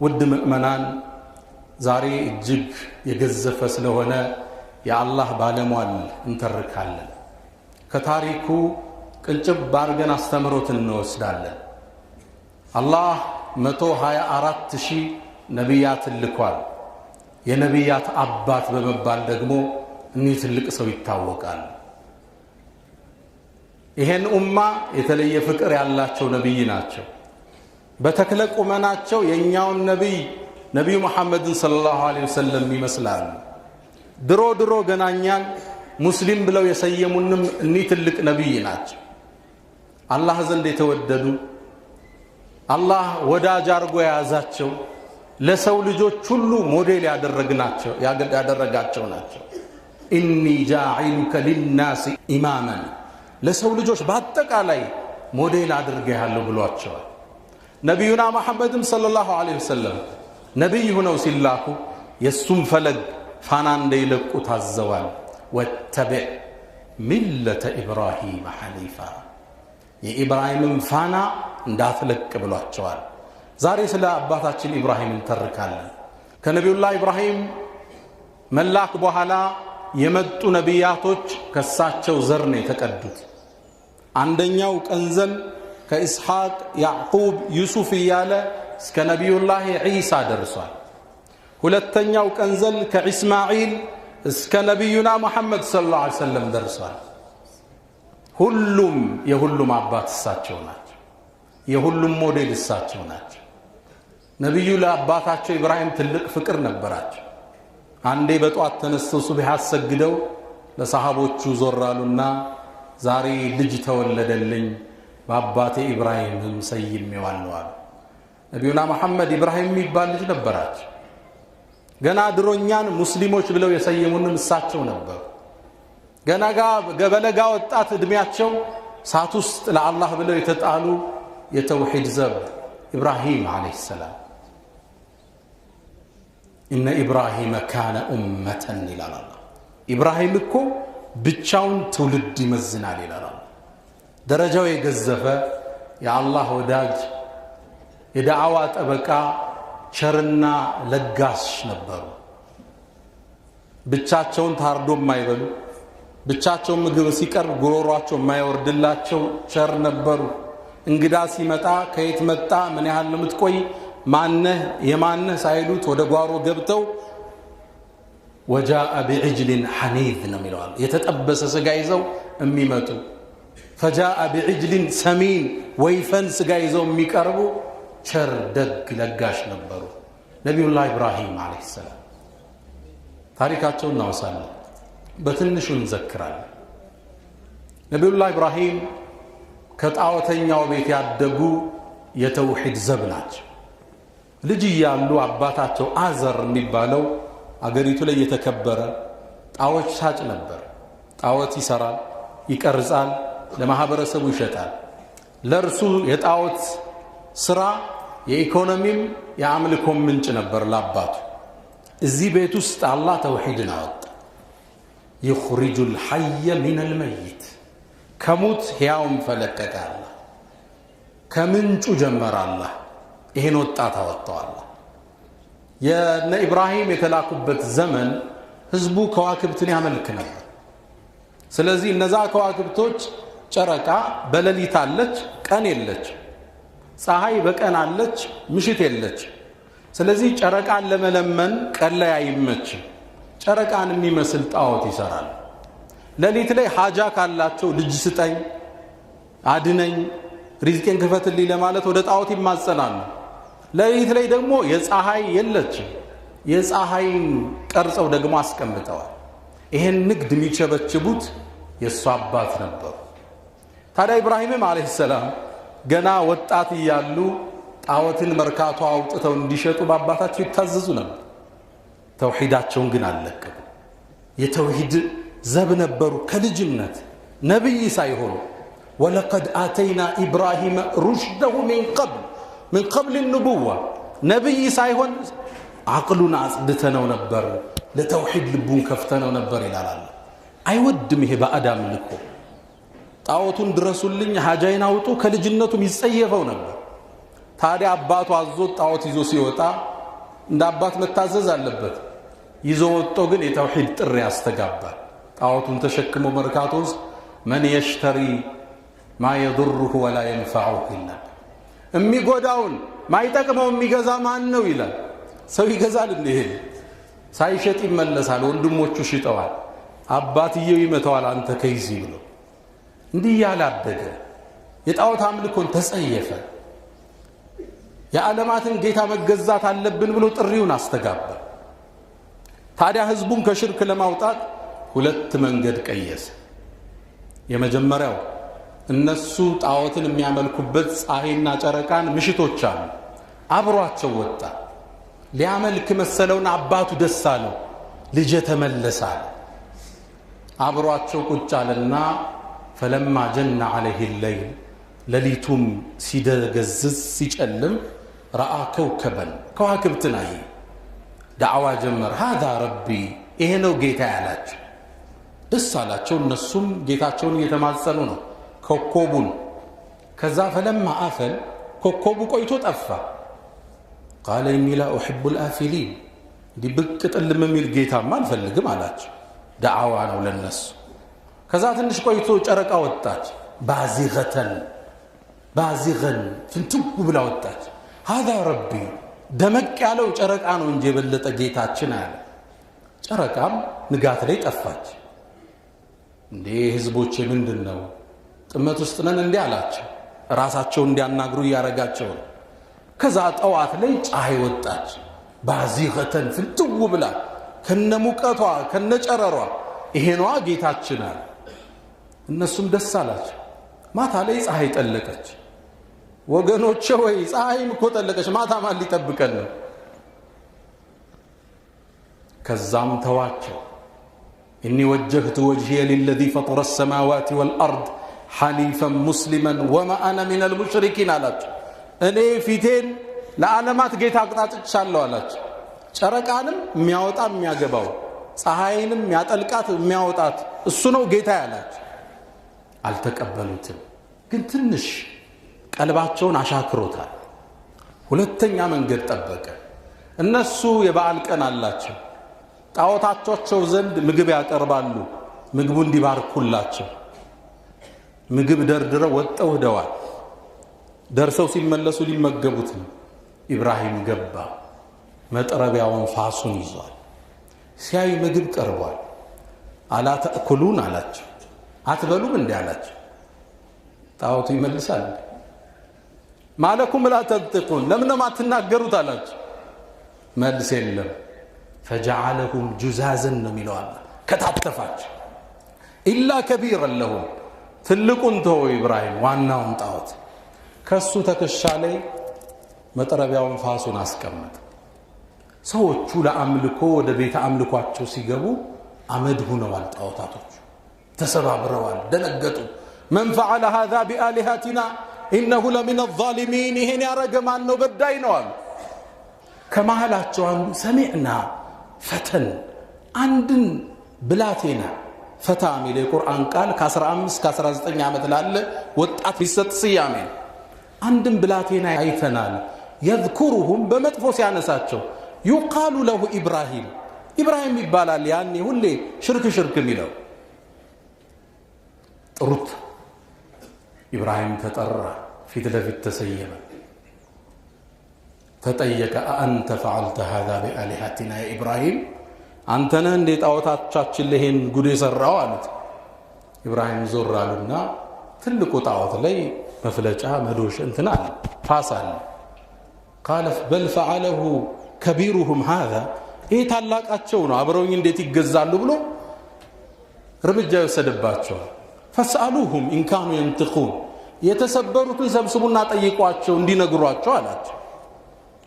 ውድ ምእመናን፣ ዛሬ እጅግ የገዘፈ ስለሆነ የአላህ ባለሟል እንተርካለን። ከታሪኩ ቅንጭብ አድርገን አስተምህሮት እንወስዳለን። አላህ 124,000 ነቢያትን ልኳል። የነቢያት አባት በመባል ደግሞ እኒህ ትልቅ ሰው ይታወቃል። ይሄን ኡማ የተለየ ፍቅር ያላቸው ነቢይ ናቸው። በተክለ ቁመናቸው የእኛውን ነቢይ ነቢዩ መሐመድን صلى الله عليه وسلم ይመስላሉ። ድሮ ድሮ ገናኛን ሙስሊም ብለው የሰየሙንም እኒህ ትልቅ ነቢይ ናቸው። አላህ ዘንድ የተወደዱ፣ አላህ ወዳጅ አድርጎ የያዛቸው፣ ለሰው ልጆች ሁሉ ሞዴል ያደረጋቸው ናቸው። إني جاعلك للناس إماما፣ ለሰው ልጆች በአጠቃላይ ሞዴል አድርጌሃለሁ ብሏቸዋል። ነቢዩና መሐመድም صلى الله عليه وسلم ነቢይ ሁነው ሲላኩ የእሱም ፈለግ ፋና እንዳይለቁ ታዘዋል። واتبع ملة إبراهيم حنيفا፣ የኢብራሂምን ፋና እንዳትለቅ ብሏቸዋል። ዛሬ ስለ አባታችን ኢብራሂም እንተርካለን። ከነቢዩላህ ኢብራሂም መላክ በኋላ የመጡ ነቢያቶች ከሳቸው ዘር ነው የተቀዱት። አንደኛው ቀንዘል ከኢስሐቅ፣ ያዕቁብ፣ ዩሱፍ እያለ እስከ ነቢዩላህ ዒሳ ደርሷል። ሁለተኛው ቀንዘል ከኢስማዒል እስከ ነቢዩና ሙሐመድ صلى الله عليه وسلم ደርሷል። ሁሉም የሁሉም አባት እሳቸው ናቸው። የሁሉም ሞዴል እሳቸው ናቸው። ነቢዩ ለአባታቸው ኢብራሂም ትልቅ ፍቅር ነበራቸው። አንዴ በጧት ተነስተው ሱብሕ አሰግደው ለሰሃቦቹ ዞር አሉና ዛሬ ልጅ ተወለደልኝ፣ በአባቴ ኢብራሂምም ሰይሜዋለሁ አሉ። ነቢዩና መሐመድ ኢብራሂም የሚባል ልጅ ነበራቸው። ገና ድሮኛን ሙስሊሞች ብለው የሰየሙንም እሳቸው ነበሩ። ገና ገበለጋ ወጣት ዕድሜያቸው እሳት ውስጥ ለአላህ ብለው የተጣሉ የተውሂድ ዘብ ኢብራሂም عليه السلام። إن إبراهيم كان أمة ይላል አላህ። ኢብራሂም እኮ ብቻውን ትውልድ ይመዝናል ይላል አላህ። ደረጃው የገዘፈ የአላህ ወዳጅ፣ የዳዕዋ ጠበቃ፣ ቸርና ለጋሽ ነበሩ። ብቻቸውን ታርዶ የማይበሉ፣ ብቻቸውን ምግብ ሲቀርብ ጉሮሯቸው የማይወርድላቸው ቸር ነበሩ። እንግዳ ሲመጣ ከየት መጣ፣ ምን ያህል ነው የምትቆይ፣ ማነህ የማነህ ሳይሉት ወደ ጓሮ ገብተው وجاء بعجل حنيذ ነው የሚለዋል። የተጠበሰ ስጋ ይዘው የሚመጡ፣ فجاء بعجل سمين፣ ወይፈን ስጋ ይዘው የሚቀርቡ ቸር፣ ደግ፣ ለጋሽ ነበሩ። ነቢዩላህ ኢብራሂም عليه السلام ታሪካቸውን እናወሳለን፣ በትንሹ እንዘክራለን። ነቢዩላህ ኢብራሂም ከጣዖተኛው ቤት ያደጉ የተውሂድ ዘብ ናቸው። ልጅ እያሉ አባታቸው አዘር የሚባለው አገሪቱ ላይ የተከበረ ጣዖት ሻጭ ነበር። ጣዖት ይሰራል፣ ይቀርጻል፣ ለማህበረሰቡ ይሸጣል። ለእርሱ የጣዖት ስራ የኢኮኖሚም የአምልኮም ምንጭ ነበር ለአባቱ። እዚህ ቤት ውስጥ አላህ ተውሂድን አወጣ። يخرج الحي من الميت፣ ከሙት ሕያውን ፈለቀቀ አላህ። ከምንጩ ጀመረ አላህ። ይሄን ወጣት አወጣው አላህ። የነ ኢብራሂም የተላኩበት ዘመን ህዝቡ ከዋክብትን ያመልክ ነበር። ስለዚህ እነዛ ከዋክብቶች ጨረቃ በሌሊት አለች፣ ቀን የለች። ፀሐይ በቀን አለች፣ ምሽት የለች። ስለዚህ ጨረቃን ለመለመን ቀን ላይ አይመችም። ጨረቃን የሚመስል ጣዖት ይሰራል። ሌሊት ላይ ሀጃ ካላቸው ልጅ ስጠኝ፣ አድነኝ፣ ሪዝቄን ክፈትልኝ ለማለት ወደ ጣዖት ይማጸናሉ። ሌሊት ላይ ደግሞ የፀሐይ የለችም። የፀሐይን ቀርጸው ደግሞ አስቀምጠዋል። ይሄን ንግድ የሚቸበችቡት የእሱ አባት ነበሩ። ታዲያ ኢብራሂምም عليه السلام ገና ወጣት እያሉ ጣዖትን መርካቶ አውጥተው እንዲሸጡ በአባታቸው ይታዘዙ ነበር። ተውሂዳቸውን ግን አልለቀቁም። የተውሂድ ዘብ ነበሩ ከልጅነት ነቢይ ሳይሆኑ። ولقد آتينا إبراهيم رشده من قبل النبوة፣ ነቢይ ሳይሆን አቅሉን አጽድተነው ነበር፣ ለተውሂድ ልቡን ከፍተነው ነበር ይላል አላህ። አይወድም ይሄ ባዕድ አምልኮ። ጣዖቱን ድረሱልኝ፣ ሀጃይን አውጡ ከልጅነቱ የሚጸየፈው ነበር። ታዲያ አባቱ አዞት ጣዖት ይዞ ሲወጣ እንደ አባት መታዘዝ አለበት። ይዞ ወጥቶ ግን የተውሂድ ጥሪ ያስተጋባል። ጣዖቱን ተሸክሞ መርካቶ ውስጥ من يشتري ما يضره ولا ينفعه ይላል። የሚጎዳውን ማይጠቅመው የሚገዛ ማን ነው ይላል። ሰው ይገዛል እንዴ? ሳይሸጥ ይመለሳል። ወንድሞቹ ሽጠዋል። አባትየው ይመተዋል፣ አንተ ከይዚ ብሎ። እንዲህ እያለ አደገ። የጣዖት አምልኮን ተጸየፈ። የዓለማትን ጌታ መገዛት አለብን ብሎ ጥሪውን አስተጋባ። ታዲያ ህዝቡን ከሽርክ ለማውጣት ሁለት መንገድ ቀየሰ። የመጀመሪያው እነሱ ጣዖትን የሚያመልኩበት ፀሐይና ጨረቃን ምሽቶች አሉ። አብሯቸው ወጣ። ሊያመልክ መሰለውን አባቱ ደስ አለው። ልጄ ተመለሰ አለ። አብሯቸው ቁጭ አለና فلما جن عليه الليل ሌሊቱም ሲደገዝዝ ሲጨልም رأى كوكبا ከዋክብትን አየ። ዳዕዋ ጀመር። هذا ربي ይሄ ነው ጌታ ያላቸው። ደስ አላቸው። እነሱም ጌታቸውን እየተማጸኑ ነው ኮከቡን። ከዛ فلما أفل ኮከቡ ቆይቶ ጠፋ። قال إني لا أحب الآفلين እንዲህ ብቅ ጥልም የሚል ጌታማ አልፈልግም አላቸው። ዳዕዋ ነው ለነሱ። ከዛ ትንሽ ቆይቶ ጨረቃ ወጣች። بازغة بازغا ፍንትው ብላ ወጣች። هذا ربي ደመቅ ያለው ጨረቃ ነው እንጂ የበለጠ ጌታችን አለ። ጨረቃም ንጋት ላይ ጠፋች። እንዴ ህዝቦቼ ምንድን ነው ጥመት ውስጥ ነን እንዲህ አላቸው። ራሳቸው እንዲያናግሩ እያረጋቸው ነው። ከዛ ጠዋት ላይ ፀሐይ ወጣች። بازغة ፍንትው ብላ ከነሙቀቷ ከነጨረሯ ይሄ ነዋ ጌታችን አለ። እነሱም ደስ አላቸው። ማታ ላይ ፀሐይ ጠለቀች። ወገኖቼ ወይ ፀሐይም እኮ ጠለቀች፣ ማታ ማን ሊጠብቀን ነው? ከዛም ተዋቸው። إني وجهت وجهي للذي فطر السماوات والأرض حنيفا مسلما وما أنا من المشركين አላቸው። እኔ ፊቴን ለዓለማት ጌታ አቅጣጭቻለሁ አላቸው። ጨረቃንም የሚያወጣ የሚያገባው፣ ፀሐይንም የሚያጠልቃት የሚያወጣት እሱ ነው ጌታ ያላቸው። አልተቀበሉትም፣ ግን ትንሽ ቀልባቸውን አሻክሮታል። ሁለተኛ መንገድ ጠበቀ። እነሱ የበዓል ቀን አላቸው። ጣዖታቸው ዘንድ ምግብ ያቀርባሉ። ምግቡ እንዲባርኩላቸው ምግብ ደርድረው ወጠው ሄደዋል። ደርሰው ሲመለሱ ሊመገቡት ነው። ኢብራሂም ገባ። መጥረቢያውን ፋሱን ይዟል። ሲያዩ ምግብ ቀርቧል። ألا تأكلون አላቸው። አትበሉም እንዲህ አላቸው። ጣዖቱ ይመልሳል። ما لكم لا تنطقون ለምን ነው የማትናገሩት አላቸው። መልስ የለም። فجعلهم جذاذا ነው የሚለው አላህ። ከታተፋቸው። إلا كبيرا لهم ትልቁን ተወው ኢብራሂም፣ ዋናውን ጣዖት ከሱ ትከሻ ላይ መጥረቢያውን ፋሱን አስቀመጠ። ሰዎቹ ለአምልኮ ወደ ቤተ አምልኳቸው ሲገቡ አመድ ሆነዋል። ጣዖታቶቹ ተሰባብረዋል። ደነገጡ። من فعل هذا بآلهتنا إنه لمن الظالمين ይሄን ያረገ ማን ነው? በዳይ ነው አሉ። ከመሃላቸው አንዱ سمعنا فتى አንድን ብላቴና فتى የሚል የቁርአን ቃል ከ15 ከ19 ዓመት ላለ ወጣት ሊሰጥ ስያሜ ነው። አንድን ብላቴና አይተናል። يذكرهم በመጥፎ ሲያነሳቸው يقال له إبراهيم ኢብራሂም ይባላል። ያኔ ሁሌ ሽርክ ሽርክ የሚለው ጥሩት። ኢብራሂም ተጠራ፣ ፊት ለፊት ተሰየመ፣ ተጠየቀ። أأنت فعلت هذا بآلهتنا يا إبراهيم አንተ ነህ እንዴ ጣዖታቻችን ይሄን ጉድ የሰራው አሉት። ኢብራሂም ዞር አሉና ትልቁ ጣዖት ላይ መፍለጫ መዶሻ እንትን አለ፣ ፋስ አለ። قال بل فعله كبيرهم هذا ይሄ ታላቃቸው ነው፣ አብረውኝ እንዴት ይገዛሉ ብሎ እርምጃ ይወሰድባቸዋል። فاسألوهم إن كانوا ينطقون የተሰበሩትን ሰብስቡና ጠይቋቸው እንዲነግሯቸው አላቸው።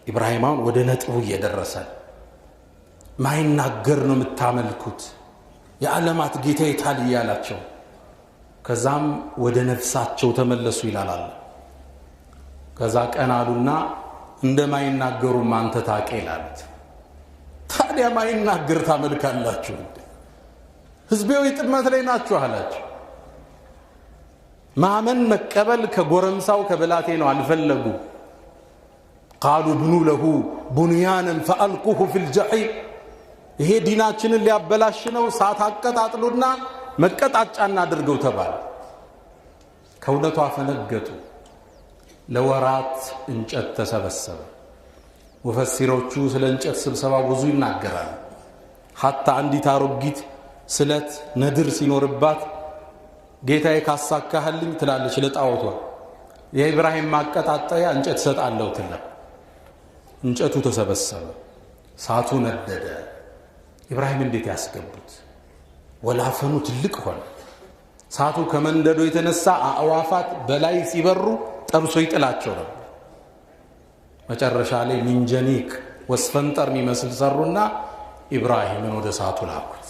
ኢብራሂም አሁን ወደ ነጥቡ እየደረሰ ማይናገር ነው የምታመልኩት፣ የዓለማት ጌታ የታል እያላቸው። ከዛም ወደ ነፍሳቸው ተመለሱ ይላል አለ። ከዛ ቀን አሉና እንደማይናገሩም አንተ ታውቅ ይላሉት። ታዲያ ማይናገር ታመልካላችሁ? ህዝቤው ጥመት ላይ ናችሁ አላቸው። ማመን መቀበል ከጎረምሳው ከብላቴ ነው አልፈለጉ። قالوا ابنوا له بنيانا فألقوه في الجحيم። ይሄ ዲናችንን ሊያበላሽ ነው፣ እሳት አቀጣጥሉና መቀጣጫ እናድርገው ተባለ። ከእውነቱ አፈነገጡ። ለወራት እንጨት ተሰበሰበ። ሙፈሲሮቹ ስለ እንጨት ስብሰባ ብዙ ይናገራሉ። حتى አንዲት አሮጊት ስለት ነድር ሲኖርባት ጌታዬ ካሳካህልኝ ትላለች ለጣዖቷ፣ የኢብራሂም ማቀጣጠያ እንጨት እሰጣለሁ ትላል። እንጨቱ ተሰበሰበ፣ እሳቱ ነደደ። ኢብራሂም እንዴት ያስገቡት? ወላፈኑ ትልቅ ሆነ። እሳቱ ከመንደዱ የተነሳ አዕዋፋት በላይ ሲበሩ ጠብሶ ይጥላቸው ነበር። መጨረሻ ላይ منجنيق ወስፈንጠር የሚመስል ሰሩና ኢብራሂምን ወደ እሳቱ ላኩት።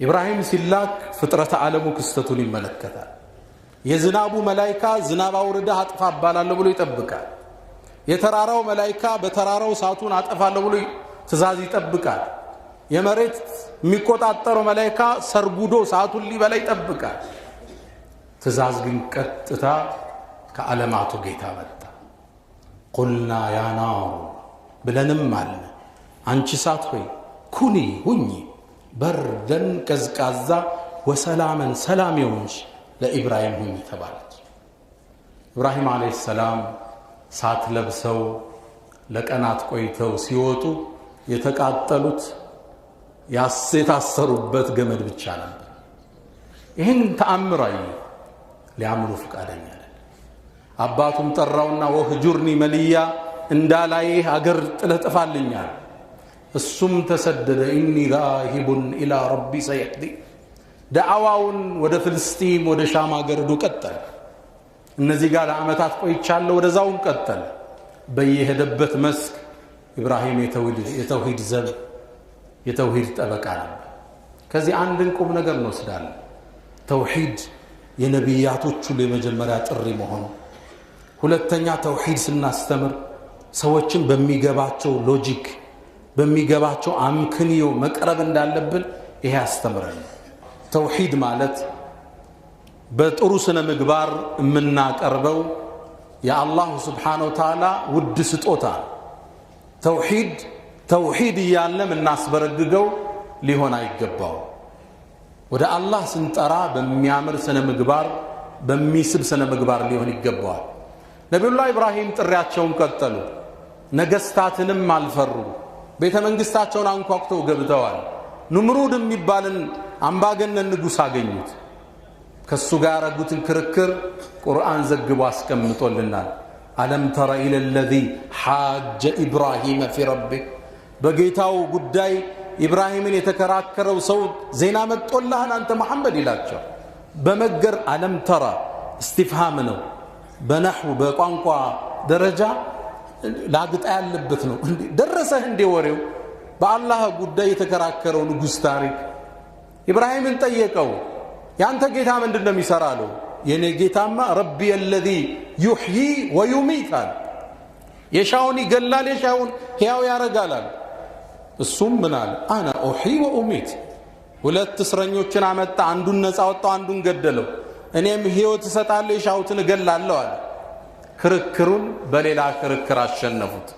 ኢብራሂም ሲላክ ፍጥረተ ዓለሙ ክስተቱን ይመለከታል። የዝናቡ መላይካ ዝናብ አውርደህ አጥፋ እባላለሁ ብሎ ይጠብቃል። የተራራው መላይካ በተራራው እሳቱን አጠፋለሁ ብሎ ትእዛዝ ይጠብቃል። የመሬት የሚቆጣጠረው መላይካ ሰርጉዶ እሳቱን ሊበላ ይጠብቃል። ትእዛዝ ግን ቀጥታ ከዓለማቱ ጌታ መጣ። قلنا يا نار ብለንም አለ፣ አንቺ እሳት ሆይ كوني ሁኚ بردا ቀዝቃዛ وسلاما ሰላም የሆንሽ ለኢብራሂም ሁኚ ተባለች። ኢብራሂም عليه السلام እሳት ለብሰው ለቀናት ቆይተው ሲወጡ የተቃጠሉት የታሰሩበት ገመድ ብቻ ነበር። ይህን ተአምር አዩ። ሊያምኑ ፈቃደኛ አይደለም። አባቱም ጠራውና واهجرني مليا እንዳላይህ አገር ጥለህ ጥፋልኛል። እሱም ተሰደደ። إني ذاهب إلى ربي سيهدين። ዳዕዋውን ወደ ፍልስጢም ወደ ሻም አገር ሄዶ ቀጠለ። እነዚህ ጋር ለዓመታት ቆይቻለሁ፣ ወደዛውም ቀጠለ። በየሄደበት መስክ ኢብራሂም የተውሂድ ዘብ የተውሂድ ጠበቃ ነበር። ከዚህ አንድን ቁም ነገር እንወስዳለን። ተውሂድ የነቢያቶች ሁሉ የመጀመሪያ ጥሪ መሆኑ። ሁለተኛ ተውሂድ ስናስተምር ሰዎችን በሚገባቸው logic በሚገባቸው አምክንዮ መቅረብ እንዳለብን ይሄ ያስተምረን። ተውሂድ ማለት በጥሩ ስነ ምግባር የምናቀርበው የ الله سبحانه وتعالى ውድ ስጦታ። ተውሂድ ተውሂድ እያለ የምናስበረግገው ሊሆን አይገባው። ወደ አላህ ስንጠራ በሚያምር ስነ ምግባር በሚስብ ስነ ምግባር ሊሆን ይገባዋል። ነቢዩላህ ኢብራሂም ጥሪያቸውን ቀጠሉ። ነገስታትንም አልፈሩ። ቤተ መንግስታቸውን አንኳኩተው ገብተዋል። ኑምሩድ የሚባልን አምባገነን ንጉሥ አገኙት። ከሱ ጋር ያረጉትን ክርክር ቁርአን ዘግቦ አስቀምጦልናል። ألم تر إلى الذي حاج إبراهيم في ربه፣ በጌታው ጉዳይ ኢብራሂምን የተከራከረው ሰው ዜና መጥቶልሃል አንተ መሐመድ ይላቸው። በመገር ألم تر استفهام ነው። በ نحو በቋንቋ ደረጃ ላግጣ ያለበት ነው። ደረሰህ እንዴ ወሬው? በአላህ ጉዳይ የተከራከረው ንጉሥ ታሪክ ኢብራሂምን ጠየቀው። ያንተ ጌታ ምንድን ነው የሚሰራ አለው። የኔ ጌታማ ربي الذي يحيي ويميت አለ። የሻውን ይገላል፣ የሻውን ሕያው ያረጋል። እሱም ምን አለ? أنا أحيي وأميت። ሁለት እስረኞችን አመጣ፣ አንዱን ነፃ ወጣው፣ አንዱን ገደለው። እኔም ሕይወት እሰጣለሁ፣ የሻሁትን እገላለሁ አለ። ክርክሩን በሌላ ክርክር አሸነፉት።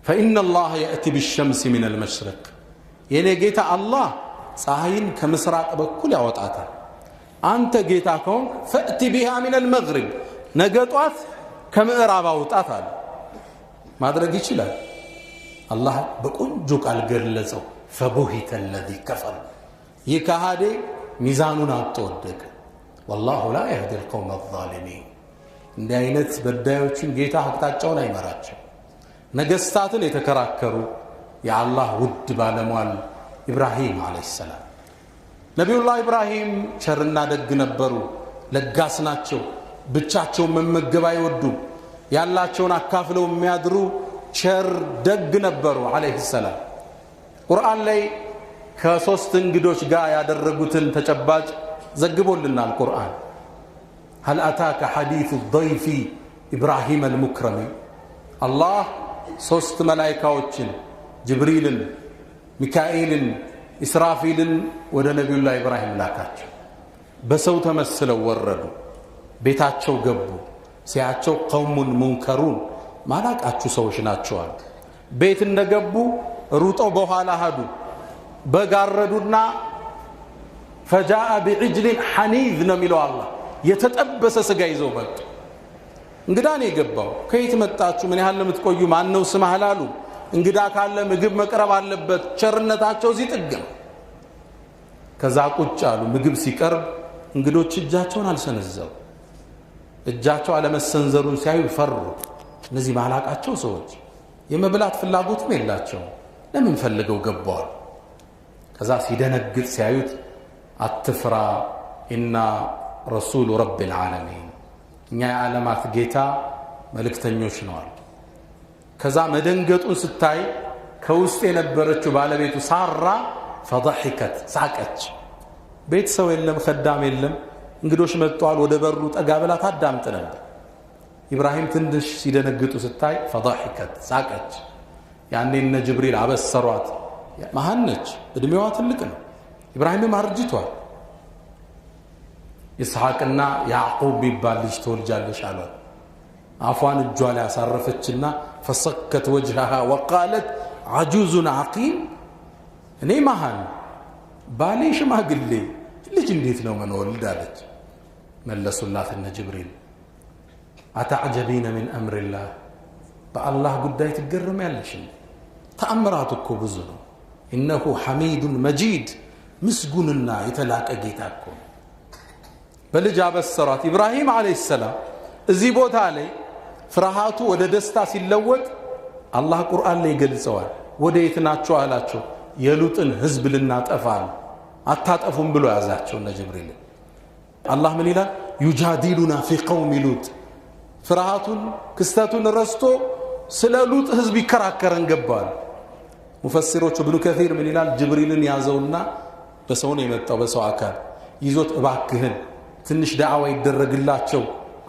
فإن الله يأتي بالشمس من المشرق፣ የእኔ ጌታ አላህ ፀሐይን ከምስራቅ በኩል ያወጣታል። አንተ ጌታ ከሆንክ فأت بها من المغرب፣ ነገ ጧት ከምዕራብ አውጣት አለ። ማድረግ ይችላል። አላህ በቆንጆ ቃል ገለጸው። فبهت الذي كفر፣ ይህ ከሃዴ ሚዛኑን አጥቶ ወደቀ። والله لا يهدي القوم الظالمين፣ እንዲህ አይነት በዳዮችን ጌታ አቅጣጫውን አይመራቸው። ነገስታትን የተከራከሩ የአላህ ውድ ባለሟል ኢብራሂም عليه السلام። ነቢዩላህ ኢብራሂም ቸርና ደግ ነበሩ፣ ለጋስ ናቸው። ብቻቸውን መመገብ አይወዱም። ያላቸውን አካፍለው የሚያድሩ ቸር ደግ ነበሩ عليه السلام። ቁርአን ላይ ከሶስት እንግዶች ጋር ያደረጉትን ተጨባጭ ዘግቦልናል ቁርአን። هل أتاك حديث ضيف إبراهيم المكرمين። አላህ ሶስት መላይካዎችን ጅብሪልን፣ ሚካኤልን፣ ኢስራፊልን ወደ ነቢዩላህ ኢብራሂም ላካቸው። በሰው ተመስለው ወረዱ። ቤታቸው ገቡ። ሲያቸው قوم منكرون ማላቃችሁ ሰዎች ናቸዋል። ቤት እንደገቡ ሩጠው በኋላ ሄዱ። በጋረዱና فجاء بعجل حنيذ ነው የሚለው አላህ። የተጠበሰ ስጋ ይዘው መጡ። እንግዳ ነው የገባው። ከየት መጣችሁ? ምን ያህል ለምትቆዩ? ማን ነው ስምህ አላሉ። እንግዳ ካለ ምግብ መቅረብ አለበት። ቸርነታቸው እዚህ ጥግ ነው። ከዛ ቁጭ አሉ። ምግብ ሲቀርብ እንግዶች እጃቸውን አልሰነዘሩ። እጃቸው አለመሰንዘሩን ሲያዩ ፈሩ። እነዚህ ማላቃቸው ሰዎች የመብላት ፍላጎትም የላቸውም። ለምን ፈልገው ገባዋል? ከዛ ሲደነግጥ ሲያዩት አትፍራ፣ ኢና ረሱሉ ረቢል ዓለሚን፣ እኛ የዓለማት ጌታ መልእክተኞች ነዋል። ከዛ መደንገጡን ስታይ ከውስጥ የነበረችው ባለቤቱ ሳራ ፈضحከት ሳቀች። ቤት ሰው የለም፣ ከዳም የለም፣ እንግዶች መጥተዋል። ወደ በሩ ጠጋ ብላ ታዳምጥ ነበር። ኢብራሂም ትንሽ ሲደነግጡ ስታይ ፈضحከት ሳቀች። ያኔ እነ ጅብሪል አበሰሯት። መሀን ነች፣ እድሜዋ ትልቅ ነው። ኢብራሂምም አርጅቷል። ይስሐቅና ያዕቁብ የሚባል ልጅ ትወልጃለሽ አሏት። አፏን እጇ ላይ አሳረፈችና فصكت وجهها وقالت عجوز عقيم፣ እኔ መሃን ባሌ ሽማግሌ ልጅ እንዴት ነው መንወልድ አለች። መለሱላት እነ ጅብሪል أتعجبين من أمر الله፣ በአላህ ጉዳይ ትገርሚያለሽ? ተአምራቱ እኮ ብዙ ነው። إنه حميد مجيد፣ ምስጉንና የተላቀ ጌታ እኮ ነው። በልጅ አበሰሯት። ኢብራሂም عليه السلام እዚህ ቦታ ላይ ፍርሃቱ ወደ ደስታ ሲለወጥ አላህ ቁርአን ላይ ይገልጸዋል። ወደ የት ናቸው አላቸው። የሉጥን ህዝብ ልናጠፋ ነው። አታጠፉም ብሎ ያዛቸው እነ ጅብሪል። አላህ ምን ይላል? يجادلنا في قوم لوط። ፍርሃቱን ክስተቱን ረስቶ ስለ ሉጥ ህዝብ ይከራከረን ገባል። ሙፈሲሮቹ እብኑ ከሲር ምን ይላል? ጅብሪልን ያዘውና በሰው ነው የመጣው፣ በሰው አካል ይዞት እባክህን ትንሽ ዳዕዋ ይደረግላቸው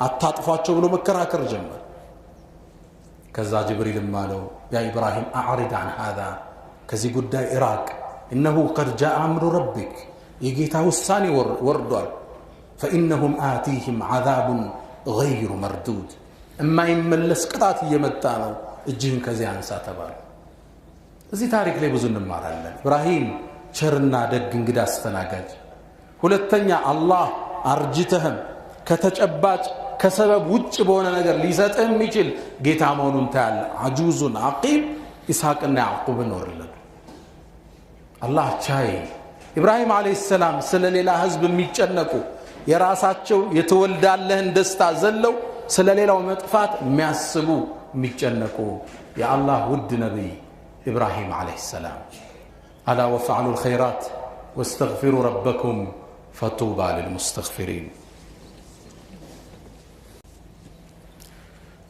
አታጥፏቸው ብሎ መከራከር ጀመር። ከዛ ጅብሪልም አለው يا إبراهيم أعرض عن هذا፣ ከዚህ ጉዳይ እራቅ፣ إنه قد جاء أمر ربك፣ የጌታ ውሳኔ ወርዷል። فإنهم آتيهم عذاب غير مردود፣ የማይመለስ ቅጣት እየመጣ ነው፣ እጅህን ከዚህ አንሳ ተባሉ። እዚህ ታሪክ ላይ ብዙ እንማራለን። ኢብራሂም ቸርና ደግ እንግዳ አስተናጋጅ። ሁለተኛ አላህ አርጅተህም ከተጨባጭ ከሰበብ ውጭ በሆነ ነገር ሊሰጥህ የሚችል ጌታ መሆኑን ታያለህ። عجوز عقيم ኢስሐቅና ያዕቁብን ወለዱ። አላህ ቻይ። ኢብራሂም عليه السلام ስለ ሌላ ህዝብ የሚጨነቁ የራሳቸው የተወልዳለህን ደስታ ዘለው ስለ ሌላው መጥፋት የሚያስቡ የሚጨነቁ የአላህ ውድ ነቢይ ኢብራሂም عليه السلام። ألا وافعلوا الخيرات واستغفروا ربكم فطوبى للمستغفرين።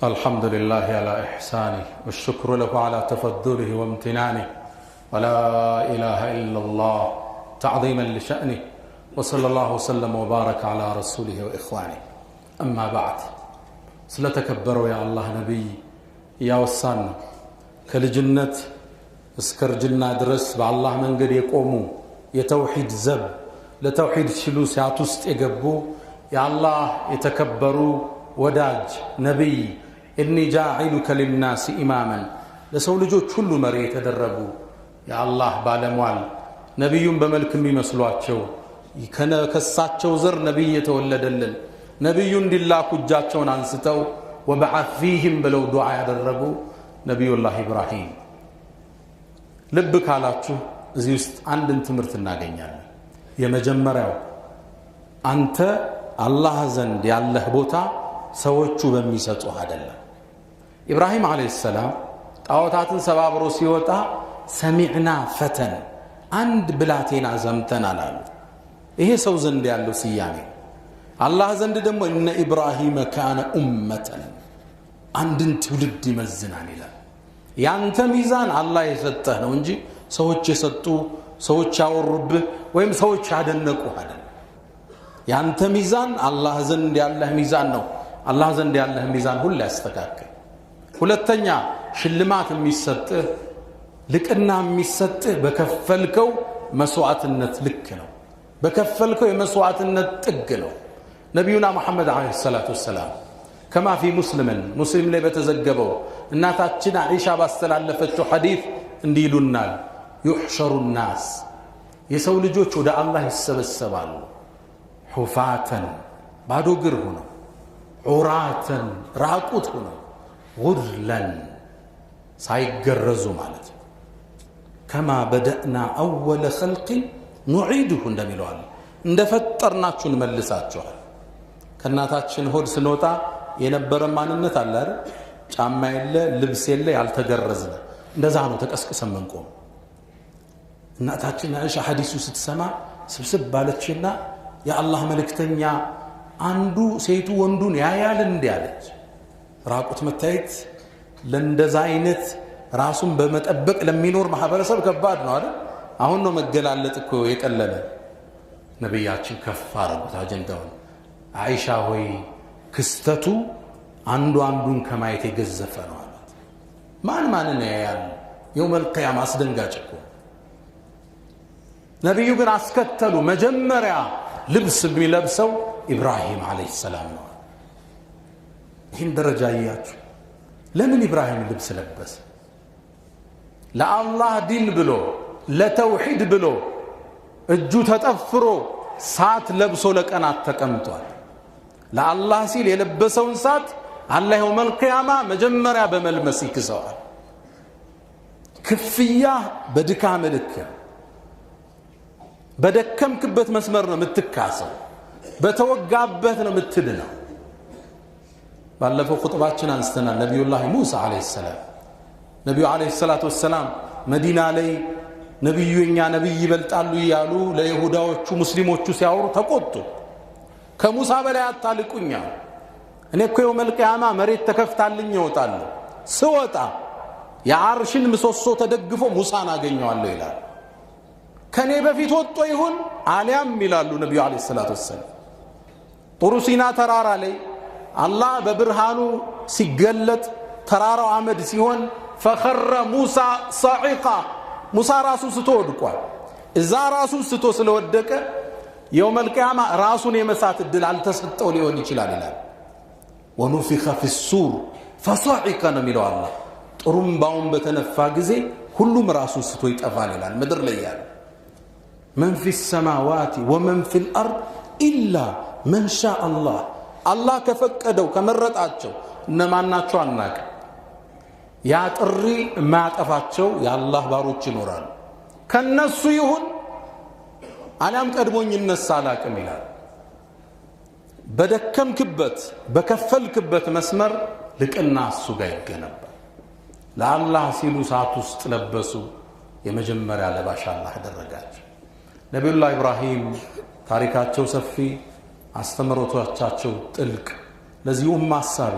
الحمد لله على إحسانه والشكر له على تفضله وامتنانه ولا إله إلا الله تعظيما لشأنه وصلى الله وسلم وبارك على رسوله وإخوانه أما بعد። ስለተከበረው የአላህ ነቢይ እያወሳን ነው። ከልጅነት እስከ እርጅና ድረስ በአላህ መንገድ የቆሙ የተውሂድ ዘብ ለተውሂድ ሲሉ ሲያት ውስጥ የገቡ የአላህ የተከበሩ ወዳጅ ነቢይ إني جاعلك للناس إماما ለሰው ልጆች ሁሉ መሪ የተደረጉ የአላህ ባለሟል ነቢዩን በመልክ የሚመስሏቸው ከሳቸው ዘር ነቢይ የተወለደልን ነቢዩ እንዲላኩ እጃቸውን አንስተው وابعث فيهم ብለው ዱዓ ያደረጉ ነቢዩላህ ኢብራሂም። ልብ ካላችሁ እዚህ ውስጥ አንድን ትምህርት እናገኛለን። የመጀመሪያው አንተ አላህ ዘንድ ያለህ ቦታ ሰዎቹ በሚሰጡህ አይደለም። ኢብራሂም عليه السلام ጣዖታትን ሰባብሮ ሲወጣ سمعنا فتى አንድ ብላቴና ሰምተናል አሉ። ይሄ ሰው ዘንድ ያለው ስያሜ፣ አላህ ዘንድ ደግሞ إن إبراهيم كان أمة አንድን ትውልድ ይመዝናል ይላል። ያንተ ሚዛን አላህ የሰጠህ ነው እንጂ ሰዎች የሰጡ ሰዎች ያወሩብህ ወይም ሰዎች ያደነቁህ አይደለም። ያንተ ሚዛን አላህ ዘንድ ያለህ ሚዛን ነው። አላህ ዘንድ ያለህ ሚዛን ሁሉ ያስተካክል። ሁለተኛ ሽልማት የሚሰጥህ ልቅና የሚሰጥህ በከፈልከው መስዋዕትነት ልክ ነው። በከፈልከው የመስዋዕትነት ጥግ ነው። ነቢዩና መሐመድ ዓለይሂ ሰላቱ ወሰላም كما في مسلم ሙስሊም ላይ በተዘገበው እናታችን አኢሻ ባስተላለፈችው ሐዲስ እንዲህ ይሉናል። يحشر الناس የሰው ልጆች ወደ አላህ ይሰበሰባሉ። حفاة ባዶ እግር ሆነው፣ عراة ራቁት ሆነው፣ غرلا ሳይገረዙ ማለት ነው። كما بدأنا أول خلق نعيده እንደሚለዋል እንደፈጠርናችሁ እንመልሳችኋል። ከእናታችን ሆድ ስንወጣ የነበረ ማንነት አለ አይደል? ጫማ የለ፣ ልብስ የለ፣ ያልተገረዝነ እንደዛ ነው ተቀስቅሰን ምንቆም። እናታችን አይሻ ሐዲሱ ስትሰማ ስብስብ ባለችና የአላህ መልእክተኛ አንዱ ሴቱ ወንዱን ያያል እንዲህ አለች። ራቁት መታየት ለእንደዛ አይነት ራሱን በመጠበቅ ለሚኖር ማህበረሰብ ከባድ ነው አይደል? አሁን ነው መገላለጥ እኮ የቀለለ። ነቢያችን ከፍ አረጉት አጀንዳውን። አይሻ ሆይ ክስተቱ አንዱ አንዱን ከማየት የገዘፈ ነው አላት። ማን ማንን ያያል? يوم القيامة አስደንጋጭ እኮ። ነቢዩ ግን አስከተሉ። መጀመሪያ ልብስ የሚለብሰው ኢብራሂም عليه السلام ነው። ይህን ደረጃ እያችሁ ለምን ኢብራሂም ልብስ ለበሰ? ለአላህ ዲን ብሎ ለተውሂድ ብሎ እጁ ተጠፍሮ ሳት ለብሶ ለቀናት ተቀምጧል። ለአላህ ሲል የለበሰውን ሳት አላህ يوم القيامة መጀመሪያ በመልበስ ይክሰዋል። ክፍያ በድካም ልክ በደከምክበት መስመር ነው የምትካሰው፣ በተወጋበት ነው የምትድነው። ባለፈው ኹጥባችን አንስተናል። ነቢዩላህ ሙሳ عليه السلام ነቢዩ عليه الصلاة والسلام መዲና ላይ ነቢዩ የኛ ነቢይ ይበልጣሉ እያሉ ለይሁዳዎቹ ሙስሊሞቹ ሲያወሩ ተቆጡ። ከሙሳ በላይ አታልቁኛ፣ እኔ እኮ يوم القيامة መሬት ተከፍታልኝ እወጣለሁ፣ ስወጣ የአርሽን ምሰሶ ተደግፎ ሙሳን አገኘዋለሁ ይላል። ከኔ በፊት ወጥቶ ይሁን አሊያም ይላሉ ነቢዩ عليه الصلاة والسلام። ጡሩ ሲና ተራራ ላይ አላህ በብርሃኑ ሲገለጥ ተራራው አመድ ሲሆን فخر موسى صعقا ሙሳ ራሱን ስቶ ወድቋል። እዛ ራሱን ስቶ ስለወደቀ يوم القيامة ራሱን የመሳት እድል አልተሰጠው ሊሆን ይችላል ይላል። ونفخ في الصور فصعق ነው የሚለው አላህ። ጥሩምባውን በተነፋ ጊዜ ሁሉም ራሱን ስቶ ይጠፋል ይላል። ምድር ላይ ያለ من في السماوات ومن في الأرض إلا من شاء الله አላህ ከፈቀደው ከመረጣቸው እነማናቸው አናውቅም። ያ ጥሪ የማያጠፋቸው የአላህ ባሮች ይኖራሉ። ከነሱ ይሁን አሊያም ቀድሞኝ ይነሳ አላቅም ይላል። በደከምክበት በከፈልክበት መስመር ልቅና እሱ ጋር ይገነባል። ለአላህ ሲሉ ሰዓት ውስጥ ለበሱ። የመጀመሪያ ለባሽ አላህ አደረጋቸው። ነቢዩላህ ኢብራሂም ታሪካቸው ሰፊ፣ አስተምህሮቶቻቸው ጥልቅ፣ ለዚህ ኡማ አሳቢ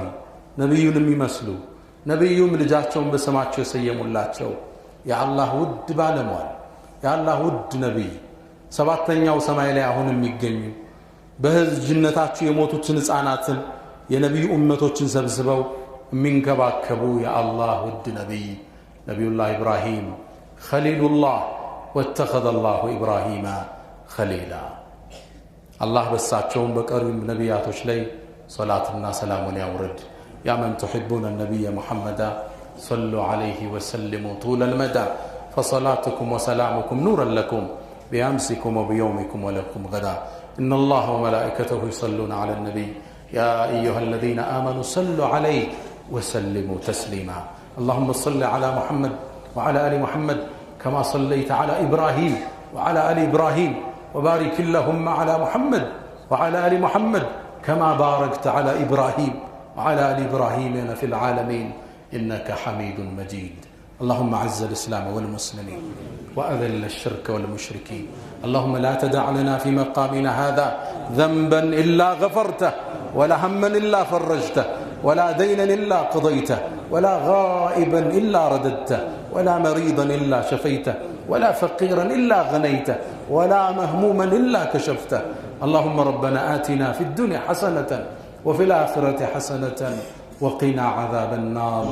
ነቢዩን የሚመስሉ ነቢዩም ልጃቸውን በስማቸው የሰየሙላቸው የአላህ ውድ ባለሟል የአላህ ውድ ነቢይ ሰባተኛው ሰማይ ላይ አሁን የሚገኙ በልጅነታቸው የሞቱትን ሕፃናትን የነቢዩ ኡመቶችን ሰብስበው የሚንከባከቡ የአላህ ውድ ነቢይ ነቢዩላህ ኢብራሂም خليل الله واتخذ الله إبراهيم خليلا። አላህ በሳቸውም በቀሪም ነቢያቶች ላይ ሶላትና ሰላሙን ያውርድ። يا من تحبون النبي محمدا صلوا عليه وسلموا طول المدى فصلاتكم وسلامكم نورا لكم بأمسكم وبيومكم ولكم غدا إن الله وملائكته يصلون على النبي يا أيها الذين آمنوا صلوا عليه وسلموا تسليما اللهم صل على محمد وعلى آل محمد كما صليت على إبراهيم وعلى آل إبراهيم وبارك اللهم على محمد وعلى آل محمد كما باركت على إبراهيم وعلى آل إبراهيم في العالمين إنك حميد مجيد اللهم أعز الإسلام والمسلمين وأذل الشرك والمشركين اللهم لا تدع لنا في مقامنا هذا ذنبا إلا غفرته ولا هما إلا فرجته ولا دينا إلا قضيته ولا غائبا إلا رددته ولا مريضا إلا شفيته ولا فقيرا إلا غنيته ولا مهموما إلا كشفته اللهم ربنا آتنا في الدنيا حسنة وفي الآخرة حسنة وقنا عذاب النار.